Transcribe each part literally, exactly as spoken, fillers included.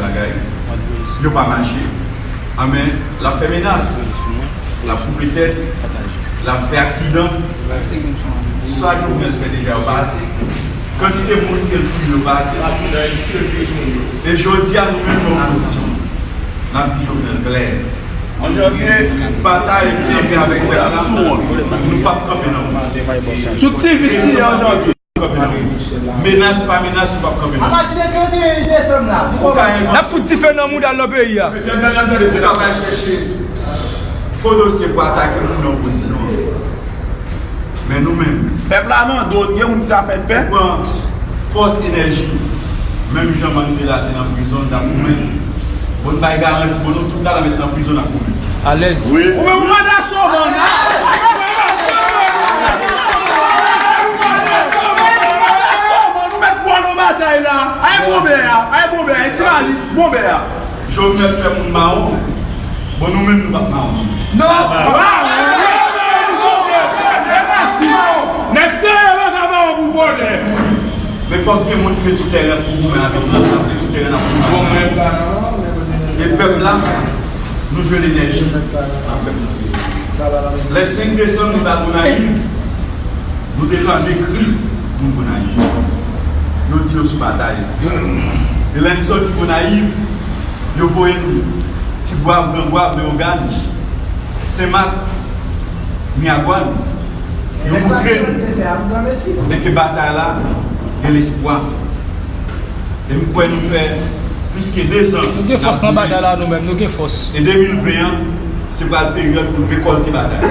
bagay, yo pa mache. Anben, l ap fè menas, l ap koupe tèt, l ap fè aksidan. Sa Jovenel fè deja yo pa ase. Kantite moun ke l touye yo pa ase. E jodi a, nou menm nan opozisyon, n ap di Jovenel klè. Batay pou n ap fè avèk pèp la, nou p ap kanpe nan. Tout ti vis li an Janvye. Menas pa menas, nou p ap kanpe non. N ap fout dife nan mouda l nan peyi a. Ou ka bay chèche fo dosye pou atake moun nan opozisyon an. Men nou menm, pèp la mande w, gen moun ki ka fè n pè. Pran fòs, enèji, menm jan Mandela te nan prizon, l t ap goumen. Bon, n bay garanti, bon, nou tout la, la met nan prizon, n ap goumen. Alèz. Wi. Ou menm ou pa ta sòman. Nou met bò nan batay la. Ay bonbè a, ay bonbè a, e ti malis, bonbè a. Jovenel fè moun mawon. Bon, nou menm nou p ap mawon. Non. Nèg serye pa ka mawon pou vòlè. Men fòk gen moun ki retire tèren pou goumen avèk nou, ap retire tèren nan pou goumen. E pèp la, nou jwenn enèji nan pèp nou. Lè senk desanm, nou t al Gonayiv, nou te tande kri moun Gonayiv. Yo di yo sou batay. E lè n soti Gonayiv, yo voye nou Ti Gwav, Gran Gwav, Leyogàn, Senmak, Miragwàn. Yo moutre nou men ke batay la gen lespwa. E m kwè nou fè plis ke dezan. Nou gen fòs nan batay la nou menm, nou gen fòs. E de mil ven an, se pral peryòd pou n rekòlte batay.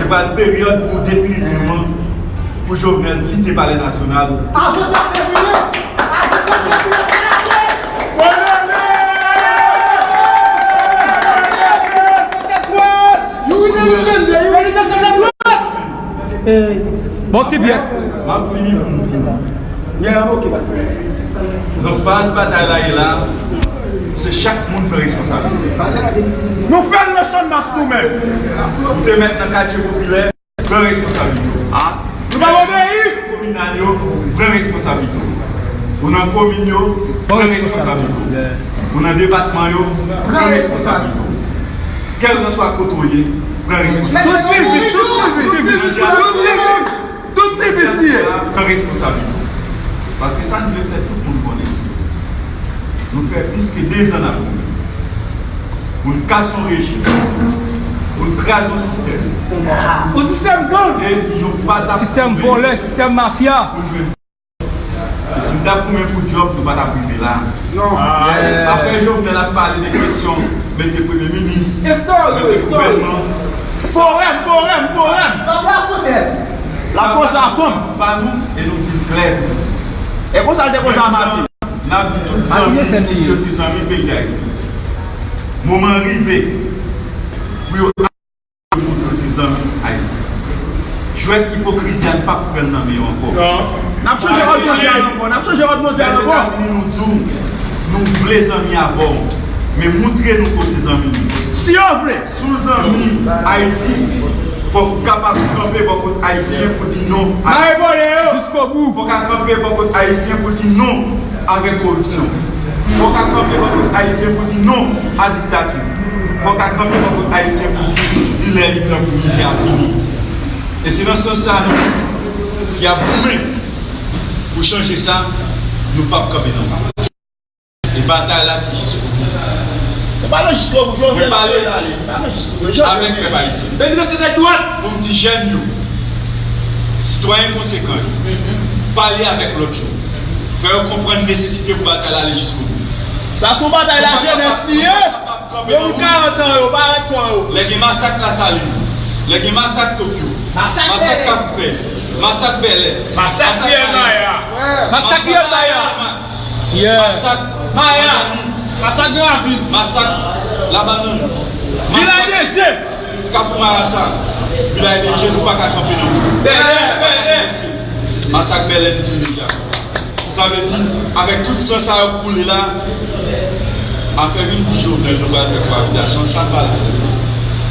Se pral peryòd pou definitivman, pou Jovenel kite Palè Nasyonal. Bon ti pyès. M ap fini pou m di nou. Nan faz batay la ye la, se chak moun pran responsablite. Nou fè l nan Channmas nou menm. Ou te mèt nan katye popilè, pran responsablite w. Nou pa obeyi. Kominal yo, pran responsablite w. Ou nan komin yo, pran responsablite w. Ou nan depatman yo, pran responsablite w. Kèlkanswa kote w ye, pran responsablite w. Tout sivis, tout sivis, tout sivis, tout sivis li ye. Pran responsablite w. Paske sa n vle fè tout moun konnen. Nou fè plis ke dezan n ap goumen. Pou n kase yon rejim, pou n kraze yon sistèm. Yon sistèm gang. E nou pa t ap... Sistèm vòlè, sistèm mafya. Pou n jwenn... E si n t ap goumen pou djòb, nou pa t ap rive la. Non. Afè Jovenel ap pale de kesyon mete premye minis, mete gouvènman. Forèm, forèm, forèm. Lakoz a fanm. Pa nou, e nou di l klè. E konsa l te konsa Mati. N ap di tout zanmi, tout yo se zanmi peyi Dayiti. Moman rive pou yo ap montre yo se zanmi Ayiti. Jwèt ipokrizi a, n p ap pran l nan men yo ankò. N ap chanje òd mondyal ankò, n ap chanje òd mondyal ankò. Lèzetazini, nou di w, nou vle zanmi avè w, men montre nou ke w se zanmi nou. Si yo vle. Si w zanmi Ayiti, fòk ou kapab kanpe bò kot Ayisyen pou di non a... Mare vòlè yo! Jiskobou. Fòk a kanpe bò kot Ayisyen pou di non avèk koripsyon. Fòk a kanpe bò kot Ayisyen pou di non a diktati. Fòk a kanpe bò kot Ayisyen pou di li lè li tan pou mizè a fini. E se nan sans sa nou ki ap goumen pou chanje sa, nou p ap kanpe non. E batay la se jiskobou. Mwen pale jiskobou, Jovenel pale avèk pèp ayisyen. Pou m di jèn yo, sitwayen konsekan yo, pale avèk lòt yo. Fè yo konprann nesesite pou batay la ale jiskobou. Sa se yon batay lajenès li ye. Yo gen karant an yo, pa arete kò yo. Lè gen masak Lasalin, lè gen masak Tokyo, masak Kafou Fèy, masak Bèlè, masak Pyè Maya, masak Pyè Maya. Masak Maya. Masak Gravin. Masak Labanann. Vilaj de Dye. Kafou Marasa. Vilaj de Dye, nou pa ka kanpe nan... Masak Bèlè, m di l deja. Sa vle di, avèk tout san sa yo k koule la, afè vin di Jovenel nou pral fè koabitasyon, sa pa la.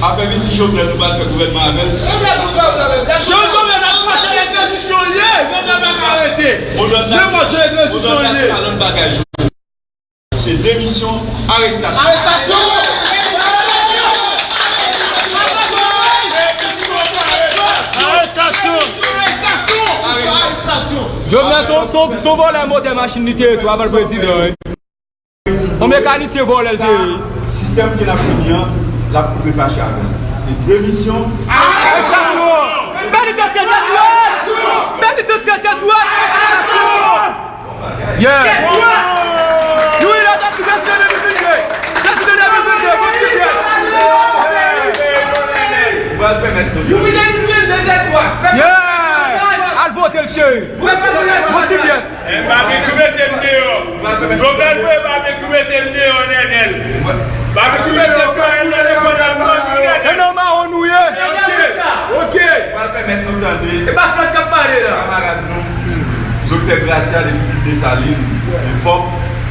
Afè vin di Jovenel nou pral fè gouvènman avè l. Jan Jovenel ap mache, lè tranzisyon ye, Jovenel pa ka rete. Nenpòt jan, lè tranzisyon ye. Modèl la se pa lòt bagay. Se demisyon, arestasyon. Arestasyon! Arestasyon! Arestasyon! Jovenel se yon- se yon- se yon vòlè motè machin li te ye tou avan l prezidan wi. Yon mekanisyen vòlè l te ye. Sistèm ke n ap vini an, l ap koupe fache avè l. Se demisyon. Arestasyon! Penitansye tèt dwèt! Penitansye tèt dwèt! Arestasyon! Yeah! Youri Latortue prezidan de mil vennde! Prezidan de mil vennde! Bon ti fyèl! Pral pèmèt nou. Yeah! Al vote l cheri! Bon ti fyèl! Babekyou mete m deyò. Jovenel voye Babekyou mete m deyò, Nènèl. Babekyou mete m deyò, Nènèl. E nan mawon nou ye! Ok! Pral pèmèt nou tande. E pa flòt k ap pale la. Kamarad nou, Doktè Gracia depi Pitit Desalin, Enfòm.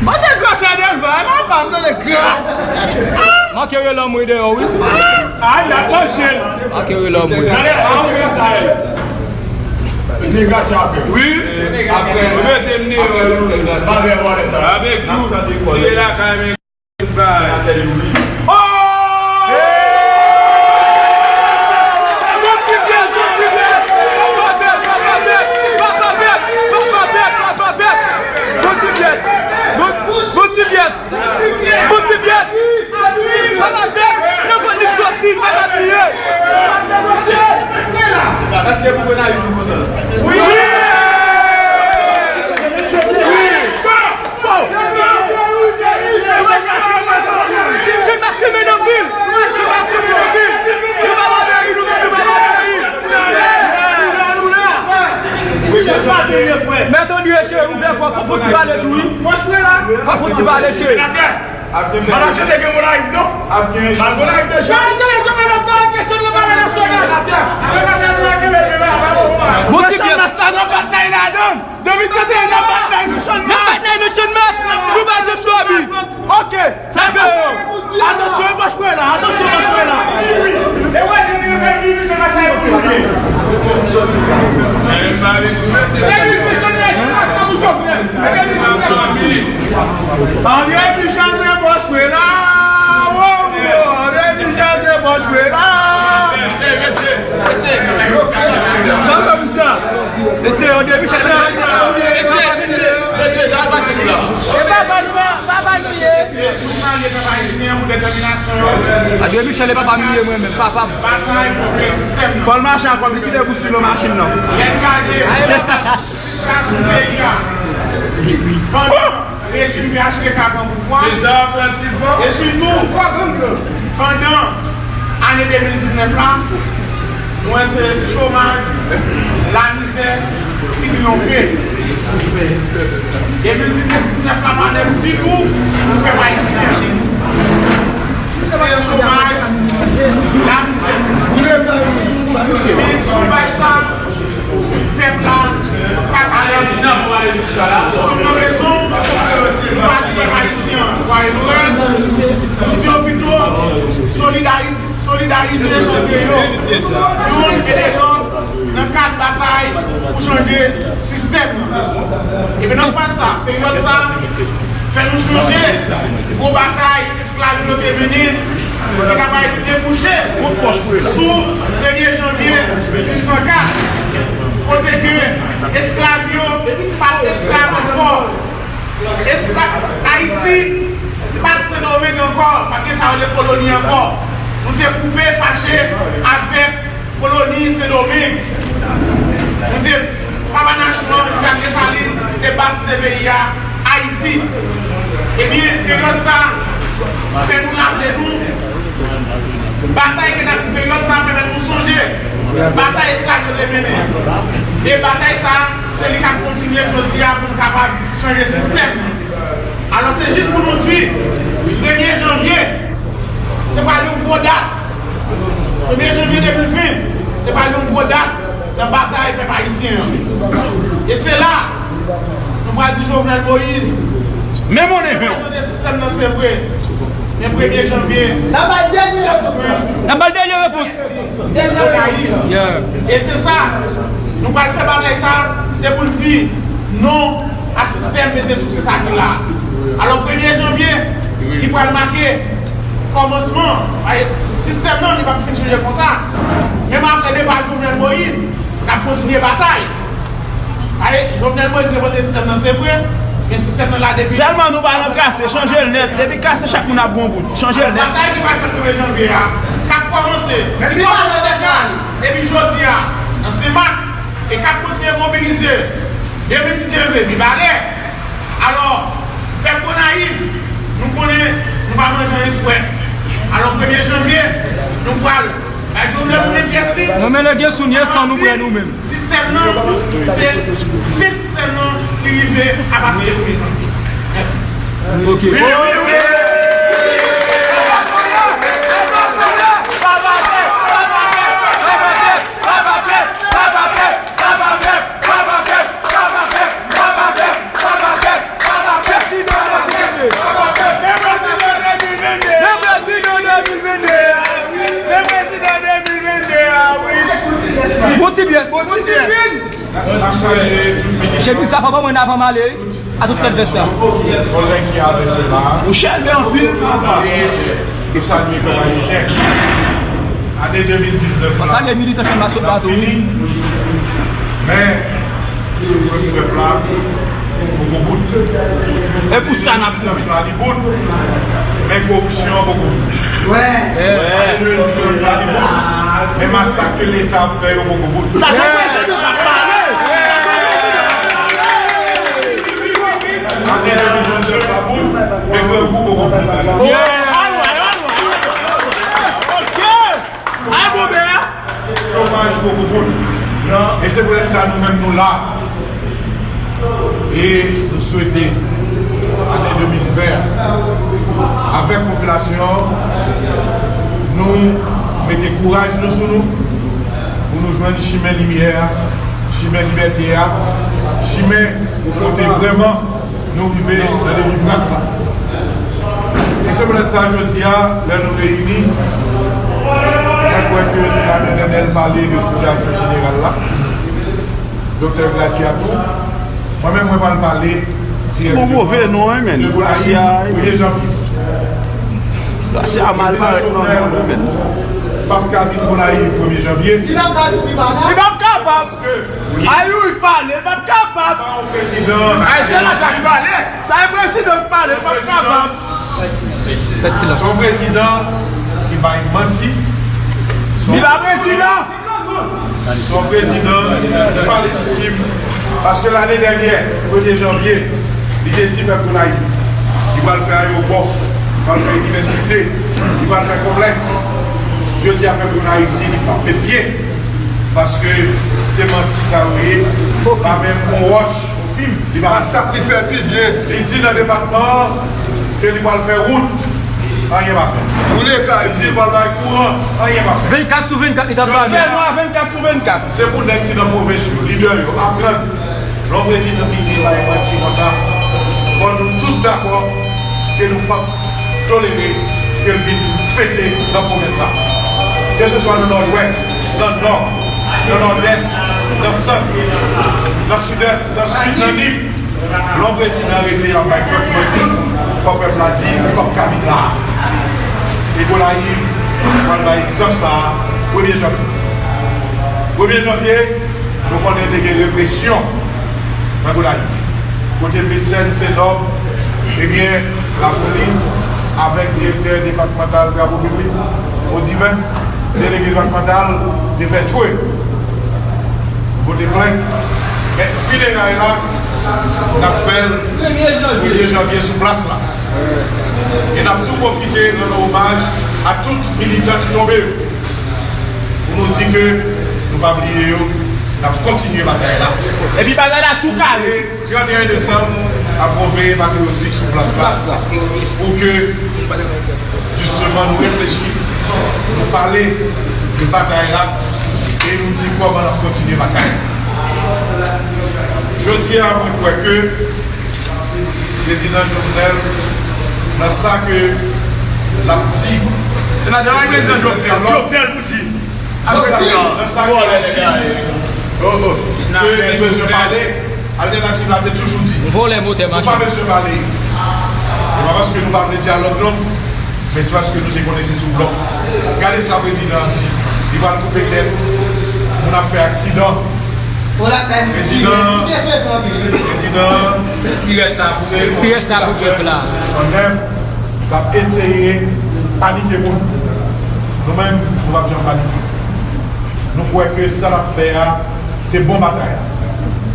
Monchè Gracia Delva, e papa m tande gra. Manke rele anmwe deyò wi. Ay, la tranche. Manke rele anmwe. Gade, a, wi, sa. Se Gracia ap fè. Wi. Apre, Mete m deyò. Apre Doktè Gracia, Babekyou. Tire lakay men. Senatè Youri. Èske pou Gonayiv nou kontan? Mèt André cheri, ouvè kò, fò fouti pale tou wi. Fò fouti pale cheri. Ap gen Gonayiv non. Ap gen Bon ti pyès. Nan batay ladan. Depi trannteyen nan batay nou chann Nan batay nou chann mas, nou pa janm dòmi. Ok. Sa fè yo. Atansyon bòch mwen la. Atansyon bòch mwen la. Andre Michel se bòch mwen la. Andre Michel se bòch mwen la. Jan fè misye. Mesye Andre Michel. E papa nou a, papa nou ye. Andre Michel e papa m ye mwen menm, papa m. Fò l mache ankò, li kite pou swiv nan machin nan. Lè n gade sitiyasyon peyi a, pandan rejim P H T K pran pouvwa, e sitou pandan ane de mil diznèf la, nou wè se chomaj, lamizè ki triyonfe. De mil diznèf la pa nèf ditou pou pèp ayisyen. Se chomaj, lamizè. Men sou baz sa, pèp la pa ka fè anyen. Pou rezon, nou pa di pèp ayisyen an, nou di yo pito solidari- solidarize antre yo, youn e de lòt, nan kad batay pou chanje sistèm nan. Epi nan faz sa, peryòd sa, fè nou sonje gwo batay esklav yo te mennen, ki ta bay debouche sou premye janvye diznèf san kat, kote ke esklav yo pa t esklav ankò. Esklav, Ayiti pa t Sendomeng ankò, pa t gen sa yo rele koloni ankò. Nou te koupe fache avèk koloni Sendomeng. Nou te, papa nasyon an, Jacques Dessalines, te batize peyi a Ayiti. Ebyen, peryòd sa fè nou raple nou batay ke n ap, peryòd sa pèmèt nou sonje batay esklav yo te mennen. E batay sa, se li k ap kontinye jodi a pou n kapab chanje sistèm. Alò, se jis pou nou di, premye janvye, se pa yon gwo dat. Premye janvye de mil ven, se pa yon gwo dat nan batay pèp ayisyen an. E se la, nou pral di Jovenel Moïse, Men monnen ven. Prezante sistèm nan, se vre. Men premye janvye. N ap bay dènye repons lan. N ap bay dènye repons. Dènye repons. Yeah. E se sa. Nou pral fè batay sa. Se pou l di non a sistèm, men se sou se sa ki la. Alò, premye janvye, Li pral make kòmansman. Paske sistèm nan, li p ap fin chanje konsa. Menm apre depa Jovenel Moïse, n ap kontinye batay. Paske Jovenel Moïse repoze sistèm nan, se vre, men sistèm nan la depi. Sèlman nou pa nan kase, chanje l nèt. Depi kase, chak moun ap gon bout. Chanje l nèt. Batay ki pral fèt premye janvye a, k ap kòmanse, li kòmanse deja depi jodi a nan Senmak, e k ap kontinye mobilize demen si Dye vle, Mibalè. Alò, pèp Gonayiv, nou konnen nou pa manje anyen k fre. Alò, premye janvye, nou pral bay Jovenel tounen pyès li. Mwen men lè gen sounye san nou prè nou menm. Sistèm nan, se fen sistèm nan ki rive apati de premye janvye. Mèsi. Ok. Bon ti pyès. Bon ti pyès. Chemiz sa pa ban mwen avan m ale. A tout tèt vès sa. Kòlèg ki avèk nou la. Ou chèlbè anpil. E nou salye pèp ayisyen. Ane de mil diznèf la. Salye militan Chanm Masyot Bato. Fini. Men, soufrans pèp la poko bout. E pou sa n ap kanpe. Diznèf la, li bout. Men koripsyon an poko bout. Ane de mil diznèf la, li bout. Men masak ke Leta ap fè yo poko bout. Sa se yon prezidan k ap pale. Ane de mil vennde la bout, men grangou poko bout. Chomaj poko bout. E se poutèt sa nou menm nou la. E nou swete ane de mil ven an, avèk popilasyon an, nou mete kouraj nou sou nou pou nou jwenn chimen limyè a, chimen libète a, chimen kote vrèman nou rive nan delivrans la. E se poutèt sa jodi a, lè nou reyini, mwen kwè ke senatè Nènèl pale de sitiyasyon jeneral la, Doktè Gracia tou. Mwen menm, mwen pral pale. Se yon move non, wi, men. Gracia, wi. Premye janvye. Gracia mal parèt nan mond, wi, men. P ap ka vin Gonayiv premye janvye. Li p ap ka vin pi mal. Li p ap kapab. Paske Ayou, li pale, li p ap kapab. Ay, se la k pale. Sa e prezidan k pale, li p ap kapab. Fèt silans. Se yon prezidan ki bay manti. Li pa prezidan. Se yon prezidan ki pa lejitim. Paske lane dènyè, premye janvye, li te di pèp Gonayiv, li pral fè ayewopò, li pral fè inivèsite, li pral fè konplèks. Jodi a, pèp Gonayiv di li kanpe pye. Paske se manti sa yo ye. Pa menm yon wòch, yon fim, li pa. Sa k li fè pi byen. Li di nan depatman an ke li pral fè wout, anyen pa fèt. Boule kay. Li di li pral bay kouran, anyen pa fèt. Vennkat sou vennkat, li t ap ba nou. Fè nwa vennkat sou vennkat. Se pou nèg ki nan pwovens yo, lidè yo, aprann. Lè yon prezidan vini bay manti konsa, fò nou tout dakò ke nou p ap tolere ke l vin fete nan pwovens la. Keseswa nan Nòdwès, nan Nò, nan Nòdès, nan Sant, nan Sidès, nan Sid, nan Nip, lè yon prezidan rete ap bay pèp manti, fò pèp la di li p ap ka vin la. E Gonayiv pral bay egzanp sa a premye janvye. Premye janvye, nou konnen te gen represyon nan Gonayiv. Kote Mesèn Senòb, ebyen, lapolis avèk direktè depatmantal travo piblik, Odiven, delege depatmantal, te fè tchwe. Pote plent. Men fineray la, n ap fè l premye janvye sou plas la. E n ap tou pwofite rann omaj a tout militan ki tonbe yo. Pou nou di ke nou pa bliye yo, n ap kontinye batay la. Epi batay la tou kale. Trannteyen desanm, n ap pran veye patriyotik sou plas la pou ke, jisteman, nou reflechi, nou pale de batay la e nou di kòman n ap kontinye batay. Jodi a, mwen kwè ke Prezidan Jovenel, nan sa ke l ap di. Senatè pa prezidan Jovenel, Jovenel pou di. Nan sa ke l ap di, ke li bezwen pale, altènativ la te toujou di, nou pa bezwen pale. E Pa paske nou pa vle dyalòg non, men se paske nou te konnen se sou blòf. Gade sa prezidan an di, li pral koupe tèt moun ap fè aksidan. Prezidan, prezidan, ti rès sa pou pèp la. Konnèp, l ap eseye panike moun. Nou menm, nou p ap janm panike. Nou kwè ke sa n ap fè a, se bon batay la.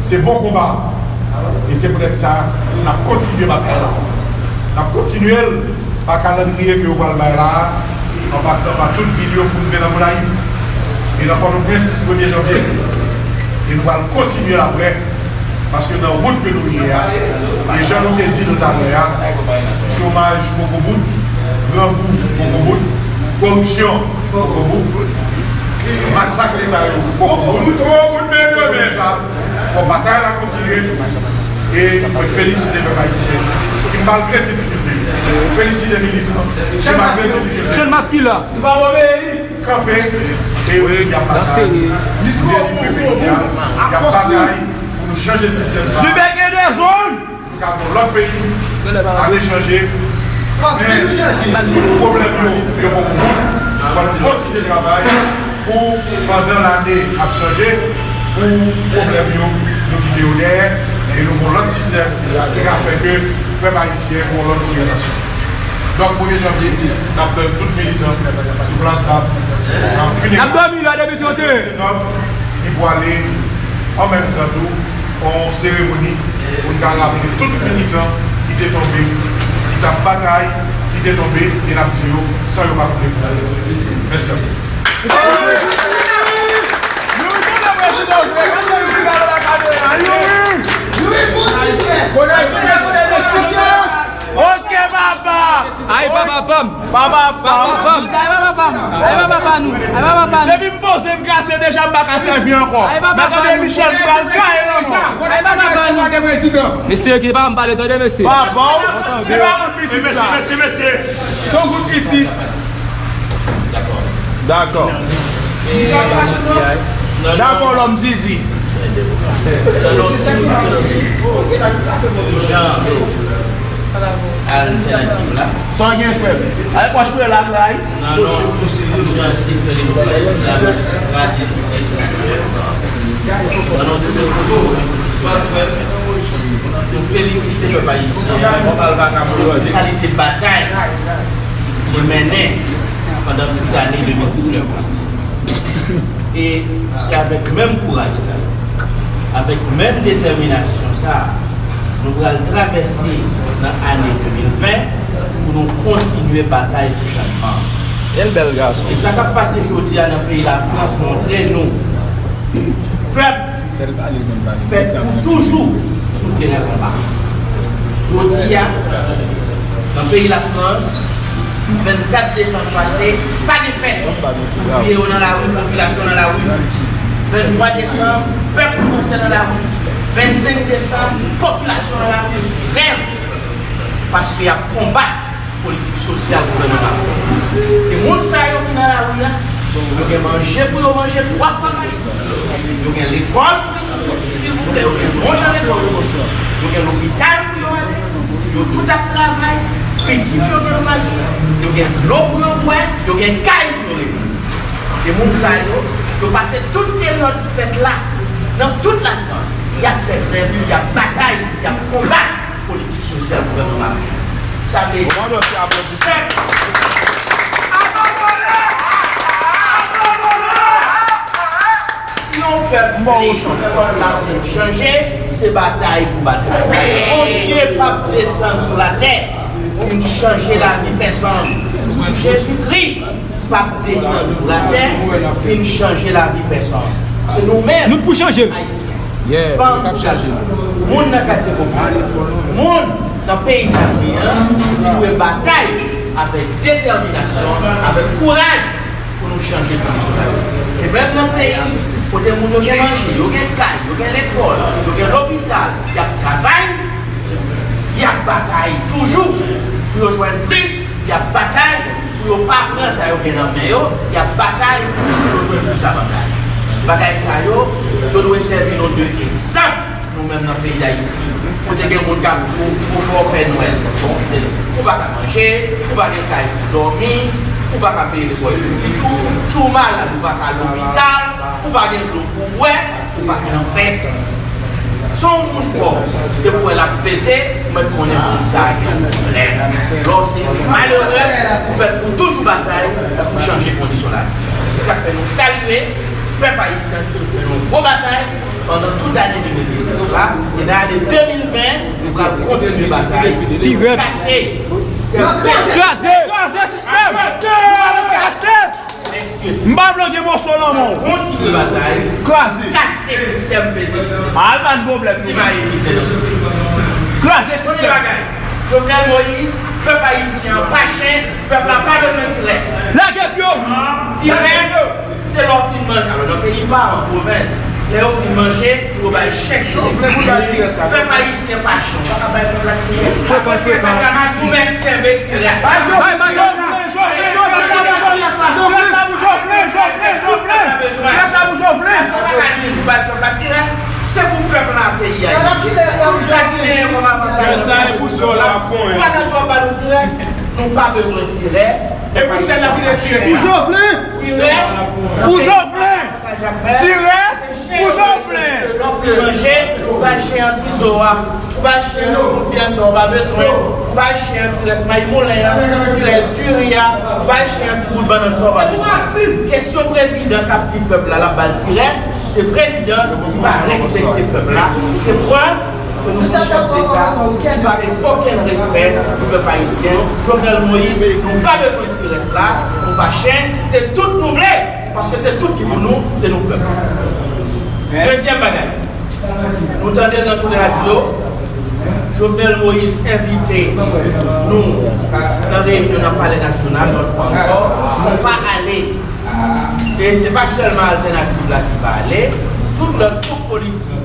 Se bon konba a. E se poutèt sa, n ap kontinye batay la. N ap kontinye l pa kalandriye ke yo pral bay la a, an pasan pa tout vil yo pou rive nan Gonayiv. E nan Pòtoprens, premye janvye. E nou pral kontinye l apre. Paske nan wout ke nou ye a, e jan nou te di l talè a, chomaj poko bout, grangou poko bout, koripsyon poko bout, masak leta yo poko bout. Sa, fò batay la kontinye. E mwen felisite pèp ayisyen ki malgre difikilte, felisite militan ki malgre difikilte, kanpe e yo di y ap batay pou delivre peyi a, y ap batay pou nou chanje sistèm sa a. Pou nou ka gen yon lòt peyi, ale chanje. Men pwoblèm yo, yo poko bout. Fò nou kontinye travay pou pandan lane ap chanje, pou pwoblèm yo, nou kite yo dèyè e nou gen yon lòt sistèm ki ka fè ke pèp ayisyen gen yon lòt oryantasyon. Donk, premye janvye, n ap tann tout militan sou plas la. N ap fini. N ap dòmi la depi trannde. Li pwale an menm tan tou yon seremoni pou n ka raple tout militan ki te tonbe, ki t ap batay, ki te tonbe, e n ap di yo san yo pa koute pou yo rete. Mèsi anpil. Ok, papa. Ay, papa, pam. Papa, pam. Papa, pam. Ay, papa, pam. Ay, papa, pam. Depi m poze m kase deja, m pa ka sèvi ankò. Ay, papa, pam. Mèt André Michel, m pral gaye nan non. Ay, papa, pam. Mesye, kite papa m pale, tande, mesye. Papa, li pa konn piti, mesye, mesye, mesye. Se yon gout piti. Dakò. Dakò, lòm zizi. Alternative la. Sa w gen, frè m? Ay, pòch pou la tray. Nan non, pwosedire jan sektè demokratik la, majistra, depite, senatè, nan non tout pwosesyon enstitisyonèl, nou felisite pèp ayisyen pou kalite batay li mennen pandan tout ane de mil diznèf la. E se avèk menm kouraj sa, avèk menm detèminasyon sa, nou pral travèse nan ane de mil ven pou nou kontinye batay pou chanjman. Bèl gason. E sa k ap pase jodi a nan peyi Lafrans montre nou, pèp fèt pou toujou sou teren konba. Jodi a, nan peyi Lafrans, vennkat desanm pase, pa gen fèt. Ouvriye yo nan lari, popilasyon nan lari. Venntwa desanm, pèp fransè nan lari. Vennsenk desanm, popilasyon nan lari. Grèv. Paske y ap konbat politik sosyal gouvènman Macron. E moun sa yo ki nan lari a, yo gen manje pou yo manje twa fwa pa jou. Yo gen lekòl pou pitit yo, silvouplè, yo gen bon jan lekòl. Yo gen lopital pou yo ale, yo tout ap travay, pitit yo gen lwazi, yo gen dlo pou yo bwè, yo gen kay pou yo rete. E moun sa yo, yo pase tout peryòd fèt la, nan tout Lafrans, y ap fè grèv, y ap batay, y ap konbat politik sosyal gouvènman Macron. Sa vle di, pèp, si yon pèp vle pèp la pou chanje, se batay pou batay. Bondye p ap desann sou latè pou l chanje lavi pèsonn. Jezi Kris p ap desann sou latè vin chanje lavi pèsonn. Se nou menm, nou pou chanje, Ayisyen, fanm pou gason, moun nan katye popilè, moun nan peyizanri an, ki dwe batay avèk detèminasyon, avèk kouraj pou nou chanje kondisyon lavi. E menm nan peyi kote moun yo gen manje, yo gen kay, yo gen lekòl, yo gen lopital, y ap travay, y ap batay toujou pou yo jwenn plis, y ap batay pou yo pa pran sa yo gen nan men yo, y ap batay pou yo jwenn plis avantaj. Bagay sa yo, yo dwe sèvi nou de egzanp. Nou menm nan peyi Dayiti, kote gen moun k ap di w, ou fè w fè Nwèl, bon, ou pa ka manje, ou pa gen kay pou dòmi, ou pa ka peye lekòl pitit ou, si w malad, ou pa ka al lopital, ou pa gen dlo pou w bwè, ou pa ka nan fèt. Si yon moun fè w, depi w wè l ap fete, ou mèt konnen moun sa a gen yon pwoblèm. Lè w se malere, ou fèt pou toujou batay pou chanje kondisyon lavi. Se sa k fè nou salye pèp ayisyen ki sot mennen yon gwo batay pandan tout ane de mil diznèf la, e nan ane de mil ven, nou pral kontinye batay pou kase sistèm. Kraze! Kraze sistèm! Kraze! M pa vle gen moso nan men w. Kontinye batay. Kraze. Kase sistèm peze sou sesi. Al pa n pwoblèm. Simaye mizè nan soti. Kraze sistèm. Premye bagay, Jovenel Moïse, pèp ayisyen an pa chen, pèp la pa bezwen ti rès. Lage pye w. Ti rès, se lè w fin manje. Alò, nan peyi pa an pwovens, lè yo fin manje, yo bay chèk sou lespri. Pèp ayisyen pa chen, ou pa ka bay pèp la ti rès. Frekan, frekan. Ou mèt kenbe ti rès. Bay, bay, bay. Sa pa ka di pou bay pèp la ti rès. Se pou pèp la peyi a ye. Sa ki genyen kòm avantaj nan peyi a. Ou pa ka di w ap ba nou ti rès. Nou pa bezwen ti rès. E pou sèl la ki te ti rès. Pou Jovenel. Ti rès. Pou Jovenel. Ti rès. Pou Jovenel. Lè w fin manje, ou bay chen an ti zo a. Ou bay chen an ti bout vyann sa w pa bezwen. Ou bay chen an ti rès mayi moulen an, ti rès diri a. Ou bay chen an ti bout bannann sa w pa bezwen. Kesyon prezidan k ap di pèp la l ap ba l ti rès, se prezidan ki pa respekte pèp la. Se prèv ke nou gen chèf deta ki pa gen okenn respè pou pèp ayisyen. Jovenel Moïse, nou pa bezwen ti rès la, nou pa chen, se tout nou vle. Paske se tout ki pou nou, se nou pèp. Dezyèm bagay, nou tande nan tout radyo, Jovenel Moïse envite nou nan reyinyon nan Palè Nasyonal, lòt fwa ankò, nou pa ale. E se pa sèlman Altènativ la ki pa ale, tout lòt gwoup politik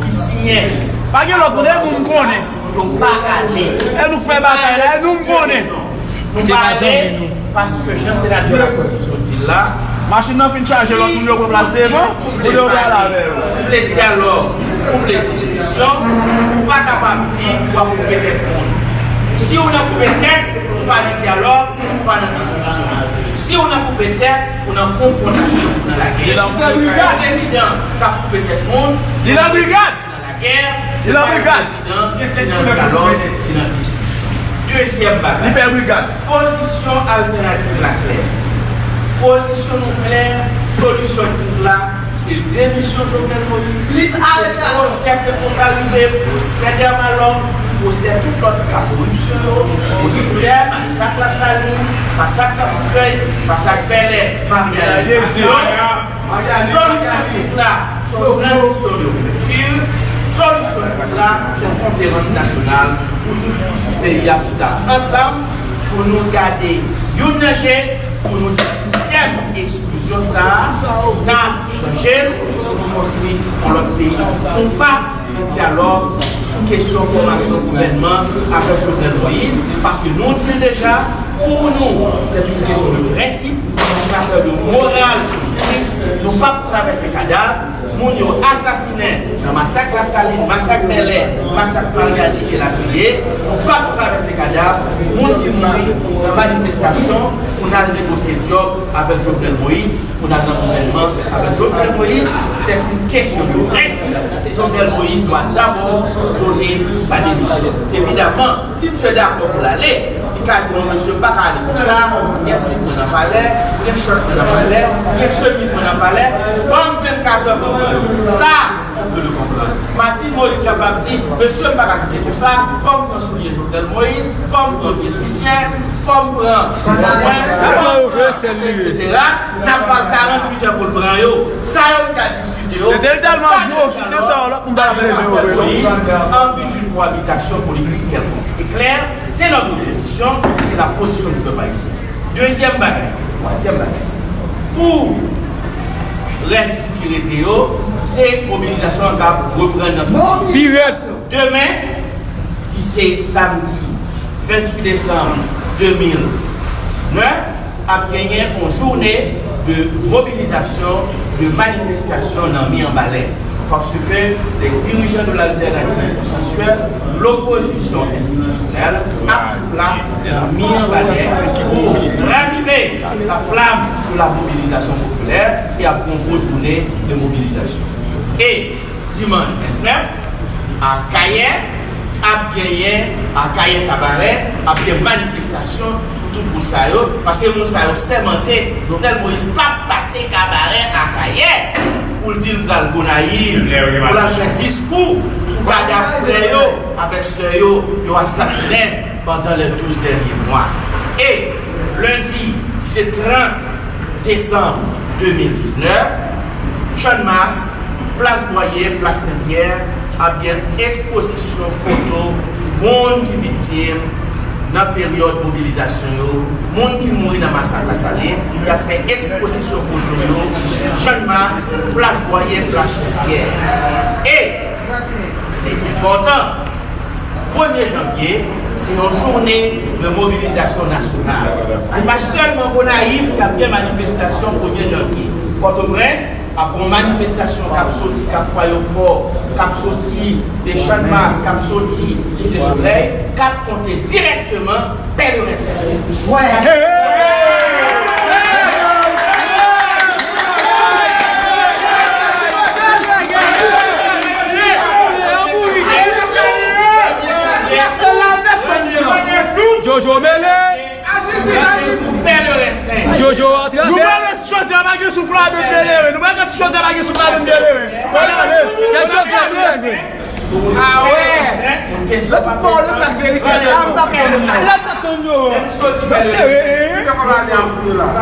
ki siyen. Pa gen lòt moun, e nou m konnen. Yo pa ale. E nou fè batay la, e nou m konnen. Nou pa ale, paske jan senatè Lacourt sot di l la, machin nan fin chaje, lòt moun yo pran plas devan, pou yo pale avè yo. Ou vle dyalòg, ou vle diskisyon, ou pa kapab di w ap koupe tèt moun. Si w nan koupe tèt, ou pa nan dyalòg, ou pa nan diskisyon. Si w nan koupe tèt, ou nan konfwontasyon, ou nan lagè. Yon prezidan k ap koupe tèt moun, se yon prezidan ki nan lagè, se pa yon prezidan ki nan dyalòg, ki nan diskisyon. Dezyèm bagay, pozisyon Altènativ la klè. Pozisyon nou klè, solisyon kriz la, se demisyon Jovenel Moïse, se pwosè Petro Caribe, pwosè Dermalog, pwosè tout lòt ka koripsyon yo, pwosè masak Lasalin, masak Kafou Fèy, masak Bèlè, Maryani, Maryani. Solisyon kriz la, se yon tranzisyon de ripti. Solisyon kriz la, se yon konferans nasyonal pou tout pitit peyi a chita ansanm, pou nou gade youn nan je, pou nou di sistèm eksklizyon sa a, n ap chanje l, pou nou konstwi yon lòt peyi. Nou pa nan dyalòg sou kesyon fòmasyon gouvènman avèk Jovenel Moïse, paske nou di l deja, pou nou, c'est une question de principe, une affaire de morale politique. Nou p ap travèse kadav moun yo asasinen nan masak Lasalin, masak Bèlè, masak Maryani elatriye. Nou p ap travèse kadav moun ki mouri nan manifestasyon pou n al negosye djòb avèk Jovenel Moïse, pou n al nan gouvènman avèk Jovenel Moïse. C'est une question de principe. Jovenel Moïse doit d'abord donner sa démission. Évidemment, si misye dakò pou l ale, li ka di, non, mesye, m pa ka ale konsa, gen slip mwen nan palè, gen short mwen nan palè, gen chemiz mwen nan palè, ban m vennkatrè pou m pran yo. Sa, on peut le comprendre. Martine Moïse kapab di, mesye, m pa ka kite konsa, fò m pran soulye Jovenel Moïse, fò m pran vye soutyen, fò m pran pantalon mwen, fò m pran, et cetera. N ap ba l karanntuit è pou l pran yo. Sa yo n ka diskite yo. Depi l tèlman gwo, soutyen sa yo, lòt moun pa t ap bezwen yo vre non. An vue d'une cohabitation politique quelconque. C'est clair, c'est notre position, c'est la position du peuple haïtien. Dezyèm bagay, twazyèm bagay. Pou rès jou ki rete yo, se mobilizasyon an k ap reprann nan tout peyi a. Pi rèd. Demen, ki se samdi venntuit desanm de mil diznèf, ap genyen yon jounen de mobilizasyon, de manifestasyon nan Mibalè. Parce que les dirigeants de l'alternative consensuelle, l'opposition institutionnelle, ap sou plas nan mi an balè pou ravive la flamme de la mobilisation populaire e ap gen yon gwo jounen de mobilisation. E dimanch vennèf, Akayè ap genyen, Akayè Kabarè ap gen manifestasyon sou tout wout sa yo, paske moun sa yo sèmante Jovenel Moïse p ap pase Kabarè Akayè pou l di l pral Gonayiv, pou l al fè diskou sou kadav frè yo avèk sè yo yo asasinen pandan les douze dènye mwa. E lendi, ki se trant desanm de mil diznèf, Channmas, Plas Bwaye, Plas Senpyè, ap gen ekspozisyon foto moun ki viktim nan peryòd mobilizasyon yo, moun ki mouri nan masak Lasalin, y ap fè ekspozisyon foto yo, Channmas, Plas Bwaye, Plas Senpyè. E, se enpòtan, premye janvye, se yon jounen de mobilizasyon nasyonal. Se pa sèlman Gonayiv k ap gen manifestasyon premye janvye. Pòtoprens ap gen manifestasyon k ap soti Kafou Ayewopò, k ap soti de Channmas, k ap soti Site Solèy, k ap monte dirèkteman Pèleren Sen. Jojo mele. Jojo antre. Nou pral wè si chòdyè a pa gen souf ladan Pèleren. Nou pral wè si chòdyè a pa gen souf ladan Pèleren. Fò n ale. Kèk chòdyè a gen. Ah ouais. Lè tout pawòl yo sa k verifye. Lè m t ap tann yo. Lè m soti Pèleren.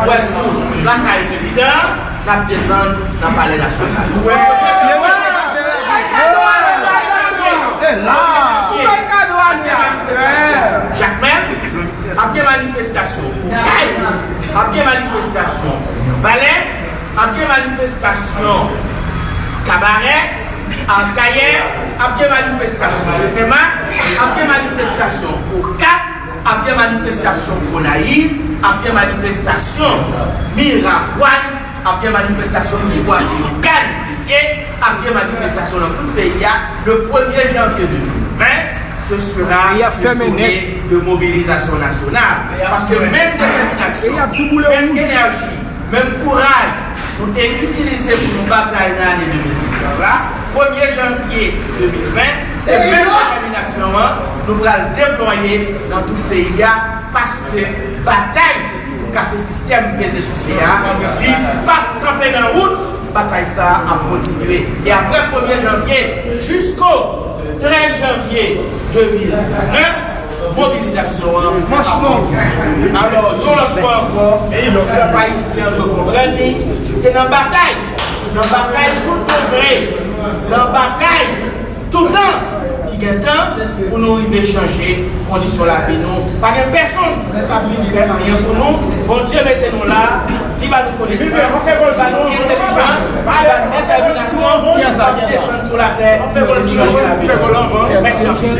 Wè sou lakay prezidan, n ap desann nan Palè Nasyonal. E la. Jakmèl, ap gen manifestasyon Okay, ap gen manifestasyon Balè, ap gen manifestasyon Kabarè, Akayè, ap gen manifestasyon Senmak, ap gen manifestasyon Okap, ap gen manifestasyon Gonayiv, ap gen manifestasyon Miragwàn, ap gen manifestasyon Tibwa Pelikan, Visye, ap gen manifestasyon nan tout peyi a. Le premye janvye de mil ven, ce sera une journée de mobilisation nationale. Paske menm detèminasyon, menm enèji, menm kouraj nou te itilize pou nou batay nan ane de mil diznèf la, premye janvye de mil ven, se menm detèminasyon an nou pral deplwaye nan tout peyi a, paske batay pou kase sistèm peze souse a, li p ap kanpe nan wout, batay sa a ap kontinye. E apre premye janvye, jisko trèz janvye de mil diznèf, mobilizasyon an ap kontinye. Alò, yon lòt fwa ankò, pèp ayisyen an dwe konprann li, se nan batay, nan batay tout bon vre, nan batay toutan ki gen tan pou nou rive chanje kondisyon lavi nou. Pa gen pèsonn k ap vin fè anyen pou nou. Bondye mete nou la, li ba nou konesans, li ba nou entèlijans, li ba nou detèminasyon pou nou desann sou latè pou nou chanje lavi nou. Mèsi anpil.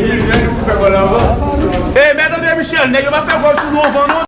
E, mèt André Michel, nèg yo pa fè gòl sou nou anvan non.